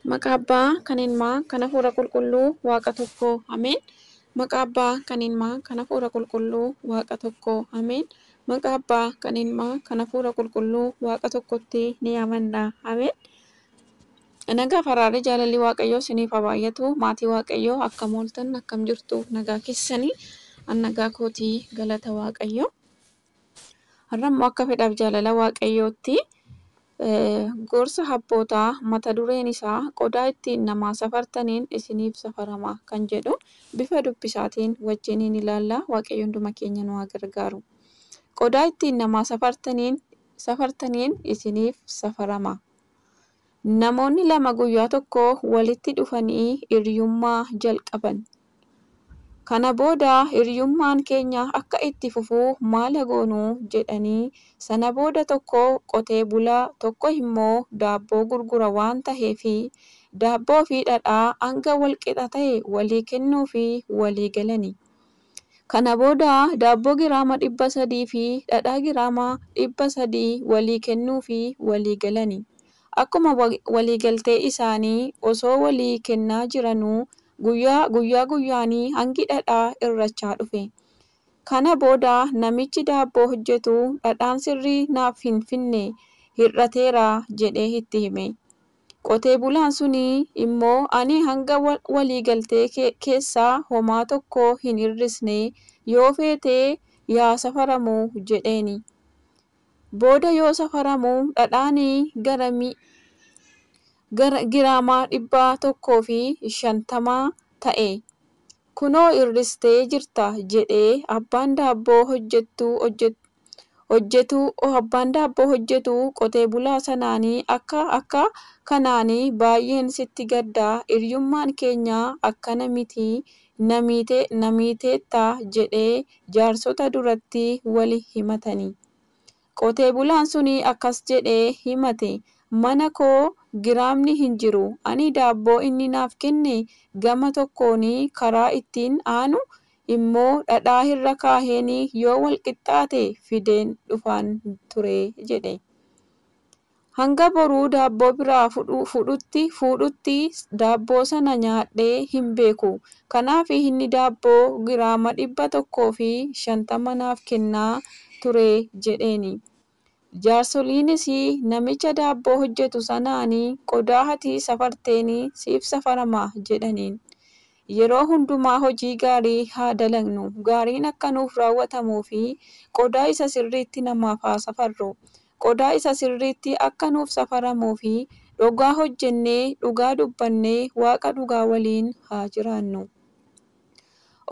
Maqaa Abbaa kan Ilmaa kan Hafuura Qulqulluu Waaqa tokko Ameen. Maqaa Abbaa kan Ilmaa kan Hafuura Qulqulluu Waaqa tokko Ameen. Maqaa Abbaa kan Ilmaa kan Hafuura Qulqulluu Waaqa tokkotti ni amanna. Ameen. Nagaa fi araarri jaalalli Waaqayyoo isiniif haa baay'atu. Maatii Waaqayyoo akkam ooltan, akkam jirtu, nagaa keessanii? An nagaa kootii, galata Waaqayyoo. Har'a immoo akka fedhaaf jaalala Waaqayyootti gorsa abbootaa mata dureen isaa qodaa ittiin namaa safartaniin isiniif safarama kan jedhu bifa dubbisaatiin wajjiniin ilaalla. Waaqayyo hunduma keenya nu haa gargaaru. Qodaa ittiin namaa safartaniin isiniif safarama. Namoonni lama guyyaa tokko walitti dhufanii hiriyummaa jalqaban. Kana booda hiriyummaan keenya akka itti fufuu maal haa goonuu jedhanii, sana booda tokko qotee bulaa, tokko immoo daabboo gurgura waan ta'eef daabboo fi dhadhaa hanga wal qixa ta'e walii kennuufii walii galani. Kana booda daabboo giraama 300 fi dhadhaa giraama 300 walii kennuufii walii galani. Akkuma waliigaltee isaanii osoo walii kennaa jiranuu guyyaa guyyaanii hangi dhadhaa hir'achaa dhufe. Kana booda namichi daabboo hojjetu dhadhaan sirrii naaf hin finne, hir'ateera jedhee itti hime. Qotee bulaan suni immoo ani hanga waliigaltee keessaa homaa tokko hin hir'isne, yoo feete yaa safaramu jedheeni. Booda yoo safaramu dhadhaan giraama 150 ta'e. Kunoo hir'istee jirta jedhee abbaan daabboo hojjetu qotee bulaa sanaanii. Akka kanaanii baay'een sitti gaddaa, hiriyummaan keenya akkana miti, na miiteetta jedhee jaarsota duratti wal himatani. Qotee bulaan suni akkas jedhee himate: mana koo giraamni hin jiru. Ani daabboo inni naaf kenne gama tokkoon karaa ittiin aanu immoo dhadhaa irra kaaheen yoo wal qixxaate fideen dhufaan ture jedhe. Hanga boruu daabboo biraa fuudhutti daabboo sana nyaadhee hin beeku. Kanaaf inni daabboo giraama 150 naaf kennaa ture jedheeni. Jaarsoliinis namicha daabboo hojjetu sanaan qodaa ati safarteen siif safarama jedhaniin. Yeroo hundumaa hojii gaarii haa dalagnu. Gaariin akka nuuf raawwatamuu fi qodaa isa sirriitti namaaf haa safarru. Qodaa isa sirriitti akka nuuf safaramuu fi dhugaa hojjennee, dhugaa dubbannee, Waaqa dhugaa waliin haa jiraannu.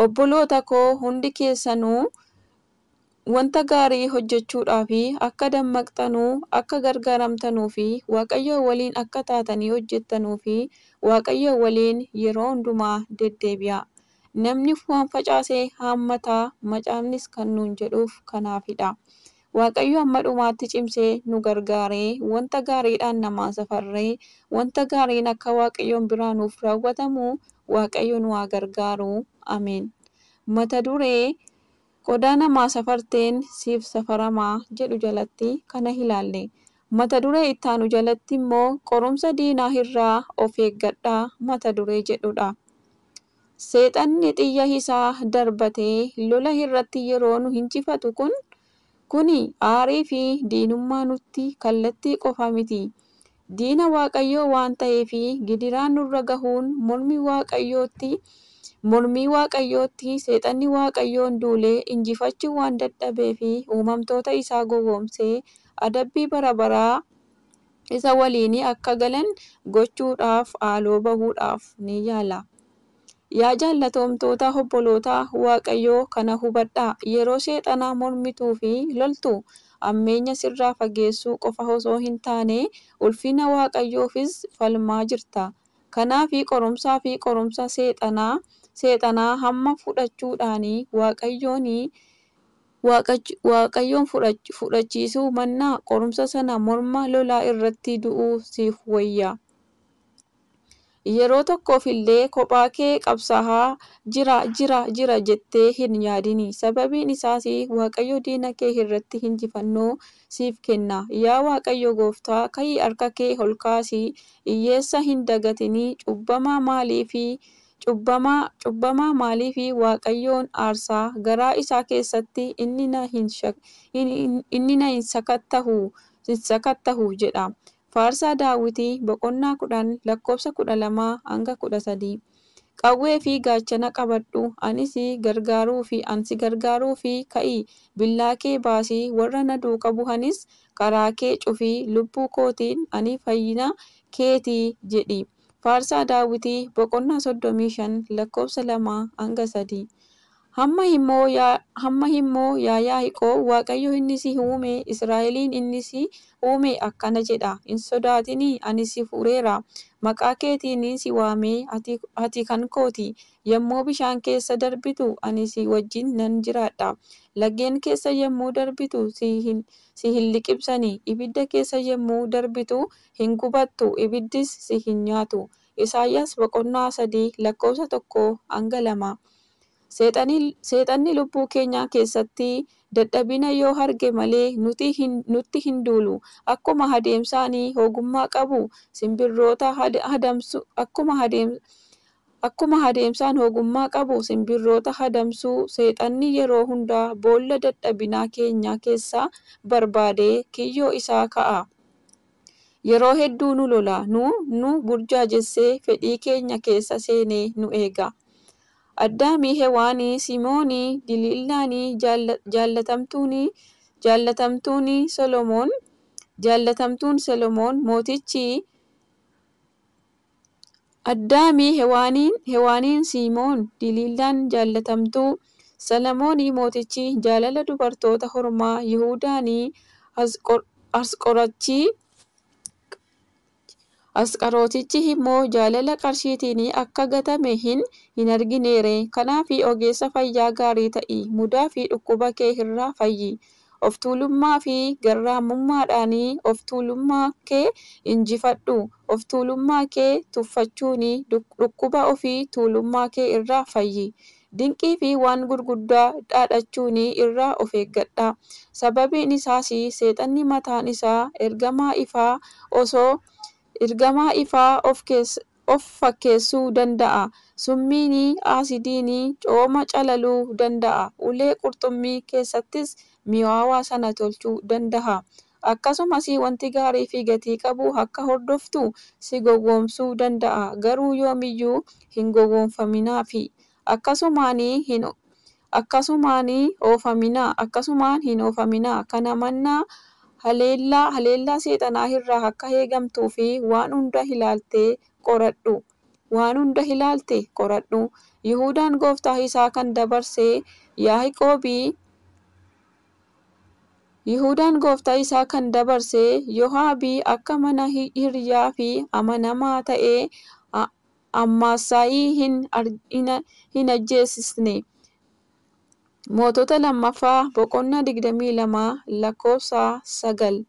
Obboloota koo hundi keessanuu wanta gaarii hojjechuudhaaf akka dammaqxanuu, akka gargaaramtanuu fi Waaqayyo waliin akka taatanii hojjettanuu fi Waaqayyo waliin yeroo hundumaa deddeebi'a. Namni waan facaase haammataa, macaafnis kan nuun jedhuuf kanaafidha. Waaqayyo hamma dhumaatti cimsee nu gargaaree wanta gaariidhaan namaa safarree wanta gaariin akka Waaqayyoon biraa nuuf raawwatamu Waaqayyo nu haa gargaaru. Ameen. Mata duree qodaa namaa safarteen siif safaramaa jedhu jalatti kana ilaalle. Mata duree ittaanu jalatti immoo qorumsa diinaa irraa of eeggadhaa mata duree jedhudha. Seexanni xiyya isaa darbatee lola irratti yeroo nu injifatu kuni aarii fi diinummaa nutti kallattii qofa miti. Diina Waaqayyoo waan ta'eef gidiraan nurra gahuun mormii Waaqayyootti seexanni Waaqayyoon duulee injifachuu waan dadhabee fi uumamtoota isaa gowwoomsee adabbii bara baraa isa waliin akka galan gochuudhaaf haaloo bahuudhaaf ni yaala. Yaa jaallatamtoota obboloota Waaqayyoo kana hubadhaa. Yeroo seexanaa mormituu fi loltu hammeenya sirraa fageessuu qofa osoo hin taane ulfina Waaqayyoofis falmaa jirta. Kanaaf qorumsaa fi qorumsa seexanaa hamma fudhachuudhaan Waaqayyoon fudhachiisuu mannaa qorumsa sana morma lolaa irratti du'uu siif wayya. Yeroo tokkoof illee kophaa kee qabsaa'aa jira jira jira jettee hin yaadini. Sababiin isaas Waaqayyo diina kee irratti injifannoo siif kenna. Yaa Waaqayyo Gooftaa, ka'ii harka kee ol kaasi. Hiyyeessa hin dagatin. Cubbamaa maaliif Waaqayyoon aarsaa? Garaa isaa keessatti inni na hin sakatta'u jedha. Faarsaa Daawwitii boqonnaa 10 lakkoofsa 12 hanga 13. Qawwee fi gaachana qabadhu, ani si gargaaruufi ka'i, billaa kee baasi, warra na duukaa bu'anis karaa kee cufi, lubbuu kootiin ani fayyina keetii jedhi. Faarsaa Daawwitii boqonnaa 35 lakkoofsa 2 hanga 3. Hamma immoo yaa Yaaqoob Waaqayyo inni si uume, Israa'eliin inni si uume akkana jedha: Hin sodaatin, ani si fureera. Maqaa keetiin si waame, ati kan kooti. Yommuu bishaan keessa darbitu ani si wajjin nan jiraadha. Laggeen keessa yommuu darbitu si hin liqimsani. Ibidda keessa yommuu darbitu hin gubattu, ibiddis si hin nyaatu. Isaayyaas boqonnaa 3 lakkoofsa 1 hanga 2. Seexanni lubbuu keenya keessatti dadhabina yoo arge malee nutti hin duulu. Akkuma adeemsaan ogummaa qabu simbirroota hadamsu, seexanni yeroo hundaa boolla dadhabina keenya keessa barbaadee kiyyoo isaa kaa'a. Yeroo hedduu nu lola, nu burjaajessee fedhii keenya keessa seenee nu eega. Addaamii, Hewaanii, Simoonii, Diliilaanii, jaallatamtuun Solomoon mootichi Addaamii, Hewaaniin, Simoon, Diliilaan jaallatamtuu Solomoon mootichi jaalala dubartoota ormaa Yihuudaanii Asqarootichi immoo jaalala qarshiitiin akka gatame hin argineere. Kanaaf ogeessa fayyaa gaarii ta'i. Mudaa fi dhukkuba kee irraa fayyi. Of tuulummaa fi garraamummaadhaan of tuulummaa kee injifadhu. Of tuulummaa kee tuffachuun dhukkuba ofii tuulummaa kee irraa fayyi. Dinqii fi waan gurguddaa dhaadhachuun irraa of eeggadhaa. Sababiin isaas seexanni mataan isaa ergamaa ifaa of fakkeessuu danda'a. Summiin asiidiin cooma calaluu danda'a. Ulee qurxummii keessattis mi'aawaa sana tolchuu danda'a. Akkasumas wanti gaarii fi gatii qabu akka hordoftu si gowwoomsuu danda'a. Garuu yoomiyyuu hin gowwoomfaminaafi. Akkasumaan hin oofaminaa. Kana mannaa haleellaa seexanaa irraa akka eegamtuu fi waan hunda ilaaltee qoradhu. Yihuudaan gooftaa isaa kan dabarse Yoo'aabii akka mana hiriyaa fi amanamaa ta'e Amaasaayii hin ajjeesisne. Mootota lammaffaa boqonnaa 22 lakkoofsa 9.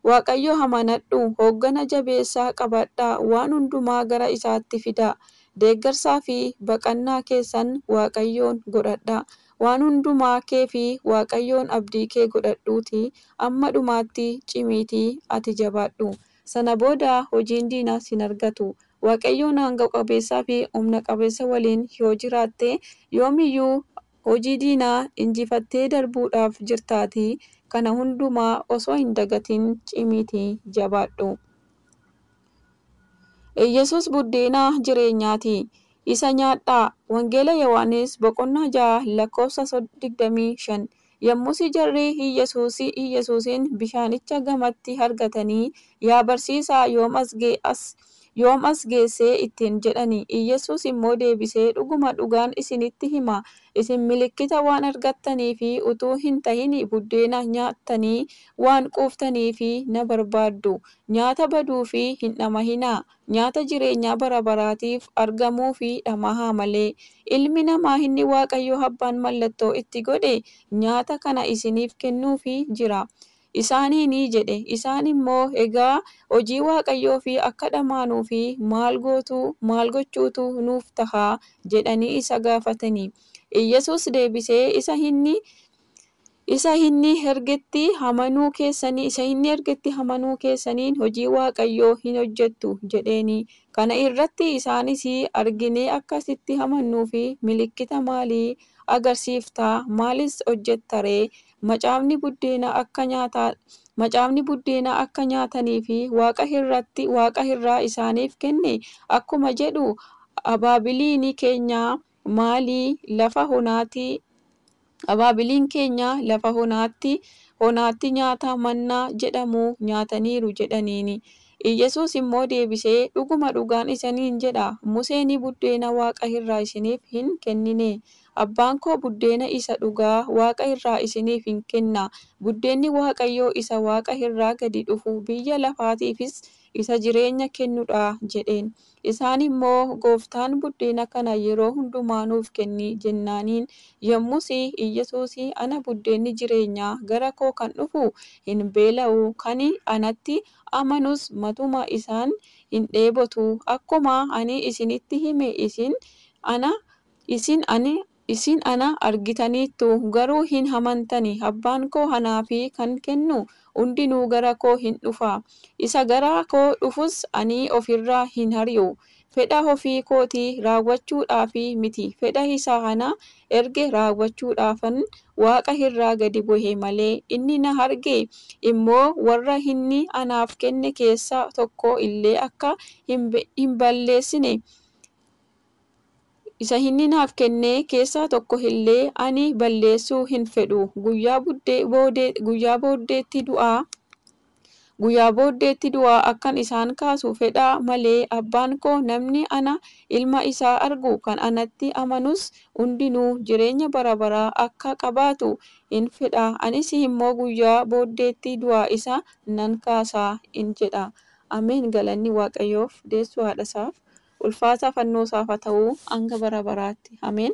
Waaqayyo amanadhu, hooggana jabeessaa qabadhaa, waan hundumaa gara isaatti fidaa. Deeggarsaa fi baqannaa keessan Waaqayyoon godhadhaa. Waan hundumaa kee fi Waaqayyoon abdii kee godhadhuutii hamma dhumaatti cimiitii ati jabaadhu. Sana booda hojiin diinaas hin argatu. Waaqayyoon aangoo qabeessaa fi humna qabeessa waliin yoo jiraatte yoomiyyuu hojii diinaa injifattee darbuudhaaf jirtaatii. Kana hundumaa osoo hin dagatin cimiitii jabaadhu. Iyyasuus buddeena jireenyaati. Isa nyaadhaa. Wangeela Yohaannis boqonnaa 6 lakkoofsa 25. Yommus jarri Iyyasuusin bishaanicha gamatti argatanii, "Yaa barsiisaa, yoom as geesse?" ittiin jedhani. Iyyasuus immoo deebisee, "Dhuguma dhugaan isinitti hima, isin milikkita waan argattaniif utuu hin ta'in buddeena nyaattanii waan quuftaniif na barbaaddu. Nyaata baduuf hin dhama'inaa, nyaata jireenya bara baraatiif argamuuf dhama'aa malee. Ilmi namaa inni Waaqayyo Abbaan mallattoo itti godhe nyaata kana isiniif kennuuf jira." Isaaniin jedhe. Isaan immoo egaa hojii Waaqayyoo fi akka dhamaanuu fi maal gootu maal gochuutu nuuf tahaa jedhanii isa gaafatani. Iyyasuus deebisee isa inni ergetti amanuu keessaniin hojii Waaqayyoo hin hojjettu jedheeni. Kana irratti isaanis arginee akka sitti amannuu fi milikkita maalii agarsiiftaa? Maalis hojjetta ree? Macaafni buddeena akka nyaatanii fi waaqa irraa isaaniif kenne akkuma jedhu abaabiliin keenya maalii lafa onaatti Abaabiliin keenya lafa onaatti nyaata mannaa jedhamu nyaataniiru jedhaniini. Iyyasuus immoo deebisee dhuguma dhugaan isiniin jedha Museen buddeena waaqa irraa isiniif hin kennine. Abbaan koo buddeena isa dhugaa waaqa irraa isiniif hin kenna. Buddeenni Waaqayyoo isa waaqa irraa gadi dhufu biyya lafaatiifis isa jireenya kennudha jedheen. Isaan immoo gooftaan buddeena kana yeroo hundumaa nuuf kenni jennaaniin yommus Iyyasuus ana buddeenni jireenyaa gara koo kan dhufu hin beela'u kan anatti amanus matuma isaan hin dheebotu. Akkuma ani isinitti hime isin ana argitaniittu garuu hin amantani. Abbaan koo anaaf kan kennu hundinuu gara koo hin dhufa. Isa gara koo dhufus ani ofirraa hin ari'u. Fedha ofii kootii raawwachuudhaaf miti. Fedha isa ana erge raawwachuudhaafan waaqa irraa gadi bu'e malee. Inni na arge immoo warra inni anaaf kenne keessaa tokko illee akka hin balleessine isa inni naaf kenne keessaa tokko illee ani balleessuu hin fedhu. Guyyaa booddeetti du'aa akkan isaan kaasu fedha malee abbaan koo namni ana ilma isaa argu kan anatti amanus hundinuu jireenya bara baraa akka qabaatu hin fedha. Anis immoo guyyaa booddeetti du'aa isa nan kaasa in jedha. Ameen. Galanni Waaqayyoof deessuu haadha isaaf ulfaata fannoo isaaf haa ta'u hanga bara baraatti. Ameen.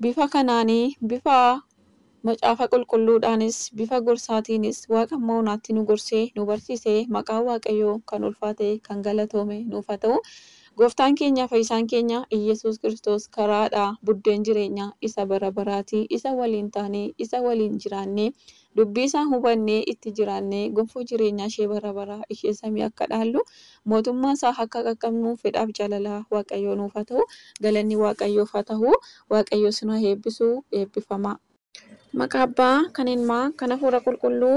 Bifa kanaanii bifa macaafa qulqulluudhaanis bifa gorsaatiinis waaqa moonaatti nu gorsee nu barsiisee maqaan Waaqayyoo kan ulfaate kan galatoome nuuf haa ta'u. Gooftaan keenya fayyisaan keenya Iyyasuus Kiristoos karaadha buddeen jireenyaa isa bara baraati. Isa waliin taanee isa waliin jiraannee dubbii isaa hubannee itti jiraannee gonfoo jireenyaa ishee bara baraa ishee samii akka dhaallu mootummaa isaa akka qaqqabnu fedhaaf jaalalaa Waaqayyoo nuuf haa ta'u. Galanni Waaqayyoof haa ta'u. Waaqayyo isin haa eebbisu. Eebbifamaa. Maqaa Abbaa kan Ilmaa kan Hafuura Qulqulluu.